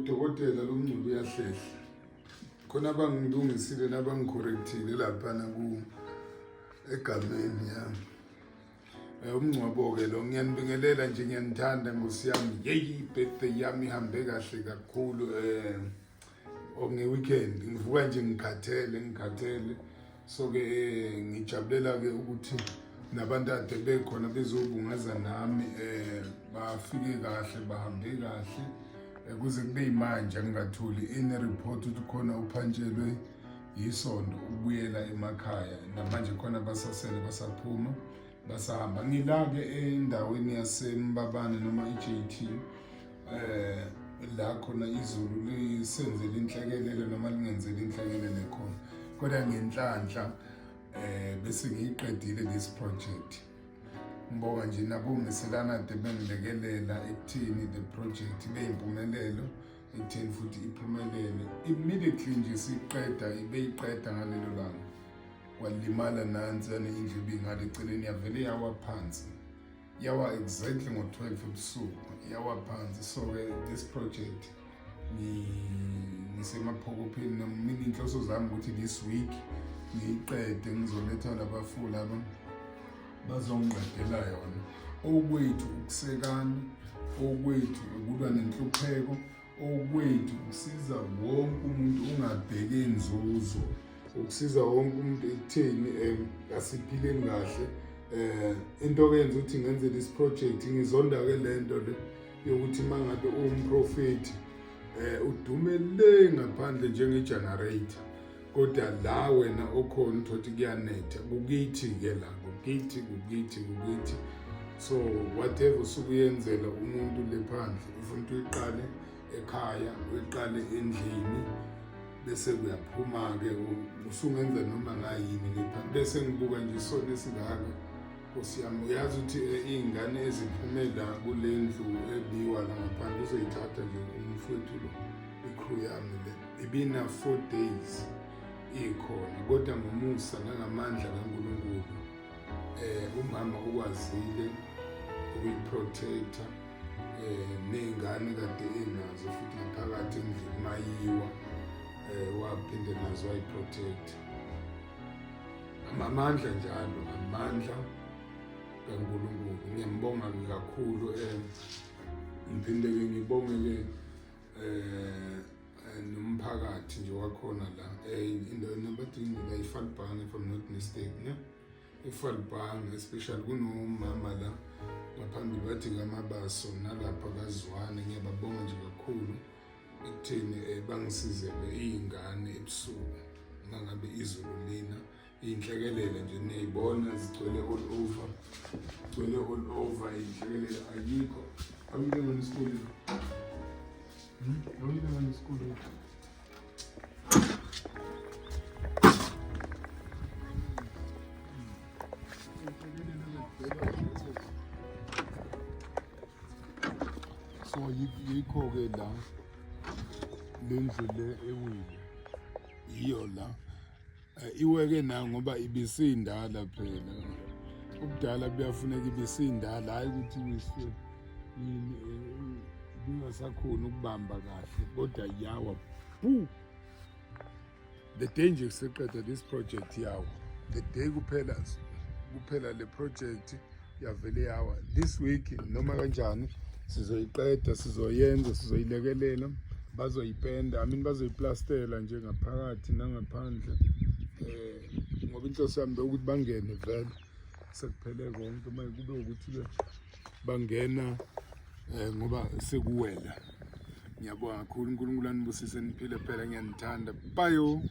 Udokotela lo mngcwabo uyahlehla. Khona abangilungisile nabangicorrectile laphana ku egameni yami. Umngcwabo-ke lo, ngiyanibingelela nje, ngiyanithanda nkosi yami. Yeyi, i-birthday yami ihambe kahle kakhulu um nge-weekend ngivuka nje ngikhathele ngikhathele, so-ke ngijabulela-ke ukuthi nabantu ade bekhona bezobungaza nami bafike kahle, bahambe kahle. Kuze kube yimanje angingatholi any report ukuthi khona uphantshelwe yisondo ukubuyela emakhaya. Namanje khona basasele, basaphuma, basahamba. Ngila-ke endaweni yaseMbabane noma i-JT, la khona izulu lisenzele inhlekelele noma lingenzele inhlekelele khona, kodwa ngenhlanhla bese ngiyiqedile this project. Ngibonga nje nabomiselana ade bengilekelela ekuthini the project ibe yimpumelelo, ekutheni futhi iphumelele immediately nje siqeda, ibeyiqeda ngalelo langa. Kwalimala nansiyane indlu ibingale eceleni, yavele yawa phansi, yawa exactly ngo-12 ebusuku, yawa phansi. So-ke this project ngisemaphokopheni mina, inhloso zami ukuthi this week ngiyiqede, ngizoletha labafu laba bazongiqedela yona. Okwethu ukusekana, okwethu ukulwa nenhlupheko, okwethu ukusiza wonke umuntu ungabheki inzuzo, ukusiza wonke umuntu ekutheni asiphileni kahle. Into okenza ukuthi ngenze this project, ngizonda-ke le nto le yokuthi uma ngabe uwumprofethi udume le ngaphandle njenge-generator, kodwa la wena okhona uthole kuyanetha. Kukithi-ke la, kukithi, kukithi, kukithi. So whatever usuke uyenzela umuntu le phandle, ufuna ukuthi uyiqale ekhaya, uyiqale endlini, bese kuyaphuma-ke, usungenza noma ngayini le phandle. Bese ngibuka nje isona esingaka, nkosi yami. Uyazi ukuthi iy'ngane eziphume la kule ndlu ebiwa la ngaphandle, uzoyithatha nje umfowethu lo, i-crew yami le ibina 4 days ikhona, kodwa ngomusa nangamandla kaNkulunkulu umama ukwazile ukuyiprotecta ney'ngane kade enazo futhi ngaphakathi endlini mayiwa, waphinde nazo wayiprotecta. Amandla njalo, amandla kaNkulunkulu. Ngiyambonga kakhulu, ngiphinde-ke ngibonge-ke nomphakathi nje wakhona la endaweni abathi la iFalbang, if I'm not mistaken, ne iFalbang, especially kunomama la ngaphambili bathi kaMabaso nalapha kaZwane. Ngiyababonga nje kakhulu ekutheni bangisizele iy'ngane ebusuku mangabe izulu lina. Iy'nhlekelele nje niyayibona zigcwele all over, gcwele all over iy'nhlekelele, ayikho. Awuyile ngani esikoleni? Awuyile ngani esikoleni? So yikho-ke la le ndlu le ewile yiyo la. Iweke nayo ngoba ibisindala phela, ubudala buyafuneka, ibisindala, hhayi ukuthi wiswe yini, ibingasakhoni ukubamba kahle, kodwa yawa bu the day nje kuseqeda this project, yawa the day kuphela kuphela le project, yavele yawa. This week noma kanjani sizoyiqeda, sizoyenza, sizoyilekelela, bazoyipenda, I mean bazoyiplastela nje ngaphakathi nangaphandle, ngoba inhloso yami bekuthi bangene vele sekuphele konke, manje kube ukuthi-ke bangena ngoba sekuwela. Ngiyabonga kakhulu, uNkulunkulu anibusise, niphile phela, ngiyanithanda. Bayo.